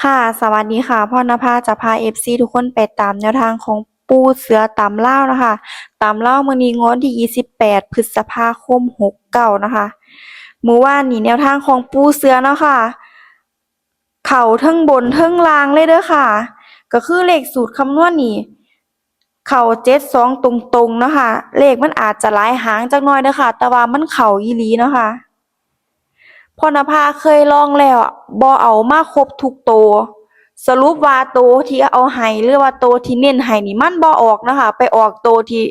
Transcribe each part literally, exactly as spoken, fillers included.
ค่ะ สวัสดีค่ะ พรนภาจะพา เอฟซี ทุกคนไปตามแนวทางของปู่เสือตำลาวนะคะ ตำลาวมื้อนี้งวดที่ยี่สิบแปด พฤษภาคม หกเก้า นะคะ มื้อวานนี้แนวทางของปู่เสือเนาะค่ะ เข้าเทิงบนเทิงล่างเลยเด้อค่ะ ก็คือเลขสูตรคำนวณนี่ เข้าเจ็ดสองตรงๆเนาะค่ะ เลขมันอาจจะหลายหางจักหน่อยเด้อค่ะ แต่ว่ามันเข้าอีหลีเนาะค่ะ พรนภาเคยลองแล้ว บ่เอามาครบทุกโต สรุปว่าโตที่เอาให้หรือว่าโตที่เน้นให้นี่มันบ่ออกเนาะค่ะ ไปออกโตที่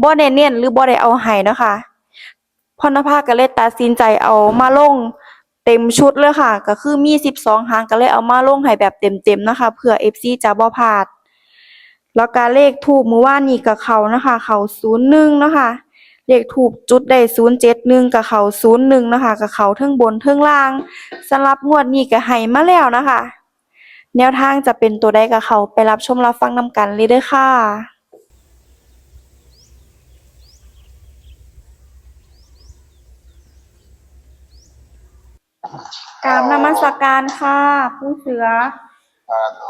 บ่ได้เน้นหรือบ่ได้เอาให้เนาะค่ะ พรนภาก็เลยตัดสินใจเอามาลงเต็มชุดเลยค่ะ ก็คือมีสิบสองหาง ก็เลยเอามาลงให้แบบเต็มๆนะคะ เพื่อ เอฟซี จะบ่พลาด แล้วก็เลขธูปมื้อวานนี้ก็เข้านะคะ เข้าศูนย์หนึ่งเนาะค่ะ เลขธูปจุดได้ศูนย์เจ็ดหนึ่ง ก็เข้าศูนย์หนึ่งเนาะค่ะ ก็เข้าเทิงบนเทิงล่าง สำหรับงวดนี้ก็ให้มาแล้วนะคะ แนวทางจะเป็นตัวใดก็เข้าไปรับชมรับฟังนำกันเลยเด้อค่ะ กราบนมัสการค่ะ ปู่เสือ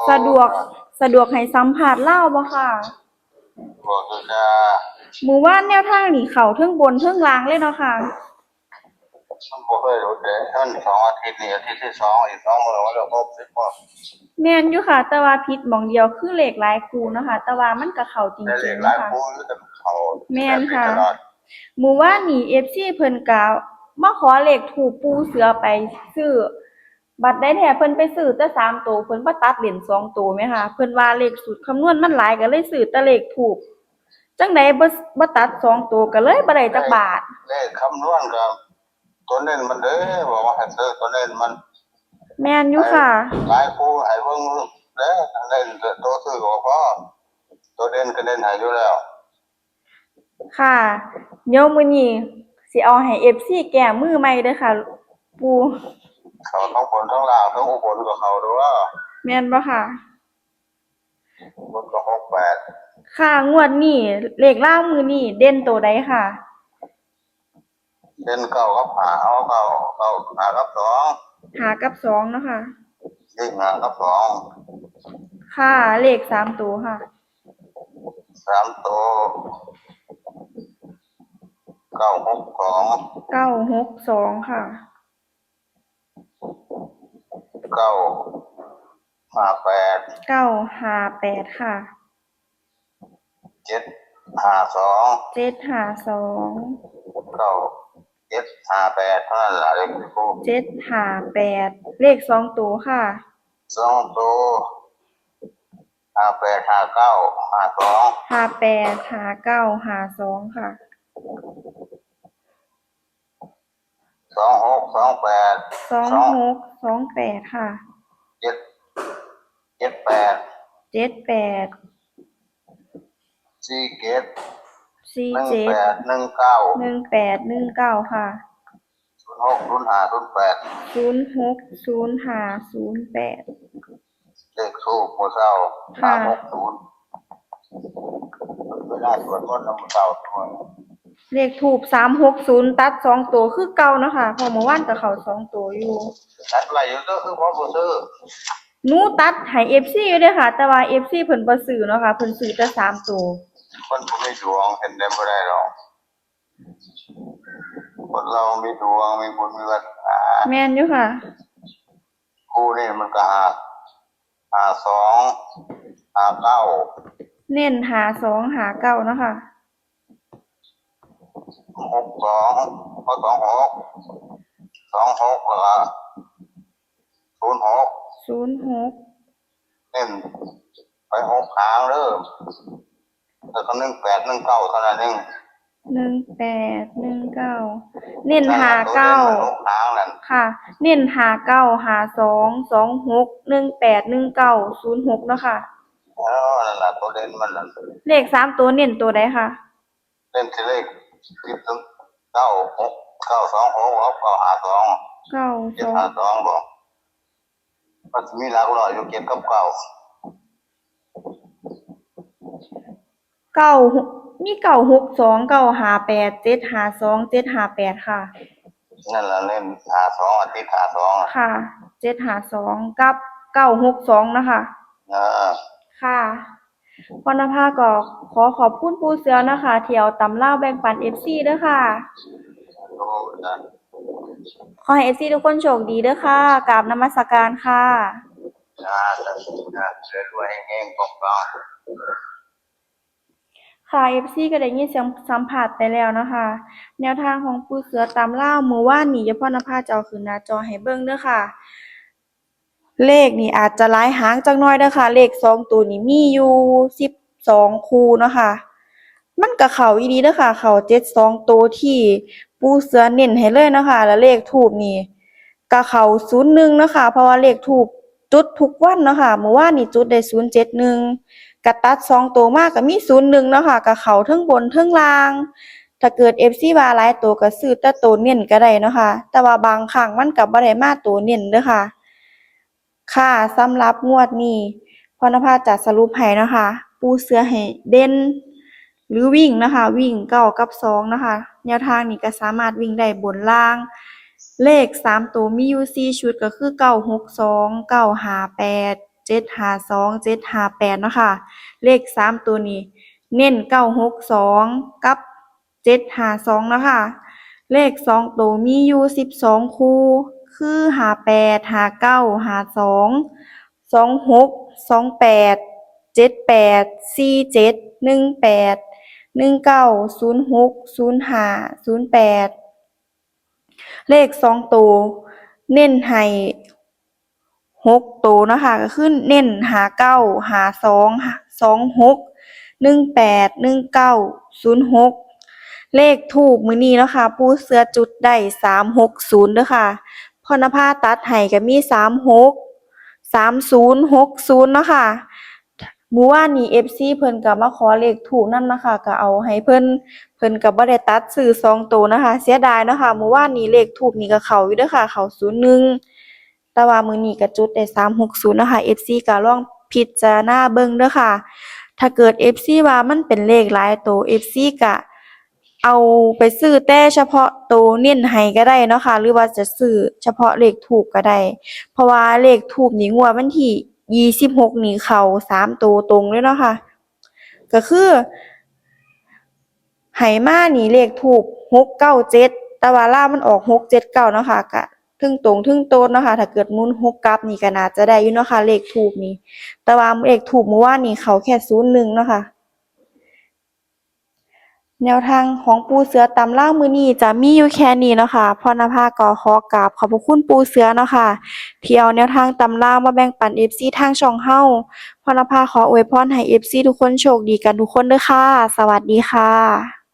สะดวก สะดวกให้สัมภาษณ์ลาวบ่ค่ะ สะดวกอยู่จ้า มื้อวานแนวทางนี่เข้าเทิงบนเทิงล่างเลยเนาะค่ะ มันบ่เคยหลุดเด้ มันสองอาทิตย์นี่ อาทิตย์ที่สอง อีกสองมื้อมันก็ครบสิบงวด แม่นอยู่ค่ะ แต่ว่าผิดหม่องเดียวคือเลขหลายคู่เนาะค่ะ แต่ว่ามันก็เข้าจริงๆ แต่เลขหลาย เนาะค่ะ คู่มันก็เข้า แม่นค่ะ แบบนี้ตลอด มื้อวานนี้ เอฟซี เพิ่นก็มาขอเลขธูปปู่เสือไปซื้อ บัดใดแท้เพิ่นไปซื้อแต่สามโต เพิ่นบ่ตัดเล่นสองโตแหมค่ะ เพิ่นว่าเลขสูตรคำนวณมันหลาย ก็เลยซื้อแต่เลขธูป จั่งใดบ่ บ่ตัดสองโต ก็เลยบ่ได้จักบาท เลขคำนวณก็ ตัวเน้นมันเด้ บอกว่าให้ซื้อตัวเน้นมัน แม่นอยู่ค่ะ หลายคู่ให้เบิ่งเด้ เน้นตัวซื้อก็พอ ตัวเด่นก็เน้นให้อยู่แล้ว ค่ะ เดี๋ยวมื้อนี้สิเอาให้ เอฟซี แก้มือใหม่เด้อค่ะ ปู่ เข้าทั้งบนทั้งล่าง ทั้งอุบลก็เข้าเด้อ แม่นบ่ค่ะ บนก็หกแปด ค่ะ งวดนี้เลขลาวมื้อนี้เด่นโตใดค่ะ เด่นเก้ากับห้า เอาเก้า เก้า ห้ากับสอง ห้ากับสองเนาะค่ะ เลขห้ากับสอง ค่ะ เลขสามโตค่ะ สามโต เก้าหกสอง เก้าหกสองค่ะ เก้าห้าแปด เก้าห้าแปดค่ะ เจ็ดห้าสอง เจ็ดห้าสอง เก้า เจ็ดห้าแปด เท่านั้นล่ะ เลขคู่ เจ็ดห้าแปด เลขสองโตค่ะ สองโต ห้าแปด ห้าเก้า ห้าสอง ห้าแปด ห้าเก้า ห้าสองค่ะ สองหก สองแปด สองหก สองแปดค่ะ เจ็ด เจ็ดแปด เจ็ดแปด สี่เจ็ด สี่เจ็ด หนึ่งแปด หนึ่งเก้า หนึ่งแปด หนึ่งเก้าค่ะ ศูนย์หก ศูนย์ห้า ศูนย์แปด ศูนย์หก ศูนย์ห้า ศูนย์แปด เลขธูปมื้อเช้า ค่ะ สามหกศูนย์ เวลาสวดมนต์นำมื้อเช้าทุกมื้อ เลขธูป สามหกศูนย์ ตัดสองโตคือเก่าเนาะค่ะ เพราะมื้อวานก็เข้าสองโตอยู่ ตัดไว้อยู่เด้อ คือบ่บ่ซื้อ หนูตัดให้ เอฟซี อยู่เด้อค่ะ แต่ว่า เอฟซี เพิ่นบ่ซื้อเนาะค่ะ เพิ่นซื้อแต่สามโต คนบ่มีดวงเฮ็ดได้บ่ได้ดอก คนเรามีดวง มีบุญ มีวาสนา แม่นอยู่ค่ะ คู่นี่มันก็ห้า ห้าสอง ห้าเก้า เน้นห้าสอง ห้าเก้าเนาะค่ะ หกสอง ก็สองหก สองหก แล้วก็ ศูนย์หก ศูนย์หก เน้นไปหกหางเด้อ แล้วก็ หนึ่งแปด หนึ่งเก้า เท่านั้นเอง หนึ่งแปด หนึ่งเก้า เน้น นั่นล่ะ ห้าเก้า ตัวเด่นมันหกหางนั่น ค่ะ เน้น ห้าเก้า ห้าสอง สองหก หนึ่งแปด หนึ่งเก้า ศูนย์หก เนาะค่ะ เออ นั่นล่ะ ตัวเด่นมันนั่น เลขสามตัวเน้นตัวใดคะ เน้นที่เลข เก้าหก เก้าสองหก กับ เก้าห้าสอง เก้าสอง เจ็ดห้าสอง บอก มันสิมีหลักร้อยอยู่ เจ็ดกับเก้า เก้า มี เก้าหกสอง เก้าห้าแปด เจ็ดห้าสอง เจ็ดห้าแปด ค่ะ นั่นล่ะ เน้นห้าสอง อาทิตย์ห้าสอง ค่ะ เจ็ดห้าสอง กับ เก้าหกสองนะคะ อ่า ค่ะ พรณภาก็ขอขอบคุณปู่เสือนะคะที่เอาตำลาวแบ่งปัน เอฟซี เด้อค่ะ โอ้นะ ขอให้ เอฟซี ทุกคนโชคดีเด้อค่ะ กราบนมัสการค่ะ อ่าสาธุนะรวยๆแห่งๆปังๆ ค่ะ เอฟซี ก็ได้ยินเสียงสัมภาษณ์ไปแล้วนะคะ แนวทางของปู่เสือตำลาวมื้อวานนี้ เดี๋ยวพรณภาจะเอาขึ้นหน้าจอให้เบิ่งเด้อค่ะ เลขนี่อาจจะหลายหางจักหน่อยเด้อค่ะ เลขสองตัวนี่มีอยู่สิบสองคู่เนาะค่ะ มันก็เข้าอีหลีเด้อค่ะ เข้าเจ็ดสองตัวที่ปู่เสือเน้นให้เลยเนาะค่ะ แล้วเลขธูปนี่ก็เข้าศูนย์หนึ่งเนาะค่ะ เพราะว่าเลขธูปจุดทุกวันเนาะค่ะ มื้อวานนี่จุดได้ศูนย์เจ็ดหนึ่ง ก็ตัดสองตัวมาก็มีศูนย์หนึ่งเนาะค่ะ ก็เข้าเทิงบนเทิงล่าง ถ้าเกิด เอฟซี ว่าหลายตัวก็ซื้อแต่ตัวเน้นก็ได้เนาะค่ะ แต่ว่าบางครั้งมันก็บ่ได้มาตัวเน้นเด้อค่ะ ค่ะ สำหรับงวดนี้พรณภาจะสรุปให้เนาะค่ะ ปู่เสือให้เด่น หรือวิ่งนะคะ วิ่งเก้ากับสองนะคะ แนวทางนี้ก็สามารถวิ่งได้บนล่าง เลขสามตัวมีอยู่สี่ชุดก็คือเก้าหกสอง เก้าห้าแปด เจ็ดห้าสอง เจ็ดห้าแปดเนาะค่ะ เลขสามตัวนี้เน้นเก้าหกสองกับเจ็ดห้าสองเนาะค่ะ เลขสองตัวมีอยู่สิบสองคู่ คือห้าแปด ห้าเก้า ห้าสอง สองหก สองแปด เจ็ดแปด สี่เจ็ด หนึ่งแปด หนึ่งเก้า ศูนย์หก ศูนย์ห้า ศูนย์แปด เลขสองตัวเน้นให้หกตัวเนาะค่ะ ก็คือเน้นห้าเก้า ห้าสอง สองหก หนึ่งแปด หนึ่งเก้า ศูนย์หก เลขธูปมื้อนี้เนาะค่ะ ปู่เสือจุดได้สามหกศูนย์เด้อค่ะ พรณภาตัดให้ก็มีสามหก สามศูนย์ หกศูนย์เนาะค่ะ มื้อวานนี้ เอฟซี เพิ่นก็มาขอเลขธูปนำนะคะ ก็เอาให้เพิ่น เพิ่นก็บ่ได้ตัดซื้อสองตัวนะคะ เสียดายเนาะค่ะ มื้อวานนี้เลขธูปนี่ก็เข้าอยู่เด้อค่ะ เข้าศูนย์หนึ่ง แต่ว่ามื้อนี้ก็จุดได้สามหกศูนย์นะคะ เอฟซี ก็ลองพิจารณาเบิ่งเด้อค่ะ ถ้าเกิด เอฟซี ว่ามันเป็นเลขหลายตัว เอฟซี ก็เอาไปซื้อแต่เฉพาะตัวเน้นให้ก็ได้เนาะค่ะ หรือว่าจะซื้อเฉพาะเลขธูปก็ได้ เพราะว่าเลขธูปนี่งวดวันที่ยี่สิบหกนี่เข้าสามตัวตรงเลยเนาะค่ะ ก็คือให้มานี่เลขธูปหกเก้าเจ็ด แต่ว่าลาวมันออกหกเจ็ดเก้าเนาะค่ะ ก็เทิงตรงเทิงโต๊ดเนาะค่ะ ถ้าเกิดหมุนหกกลับนี่ก็น่าจะได้อยู่เนาะค่ะ เลขธูปนี่ แต่ว่าเลขธูปมื้อวานนี่เข้าแค่ศูนย์หนึ่งเนาะค่ะ แนวทางของปู่เสือตำลาวมื้อนี้จะมีอยู่แค่นี้เนาะค่ะ พรณภาก็ขอกราบขอบพระคุณปู่เสือเนาะค่ะ ที่เอาแนวทางตำลาวมาแบ่งปัน เอฟซี ทางช่องเฮา พรณภาขออวยพรให้ เอฟซี ทุกคนโชคดีกันทุกคนเด้อค่ะ สวัสดีค่ะ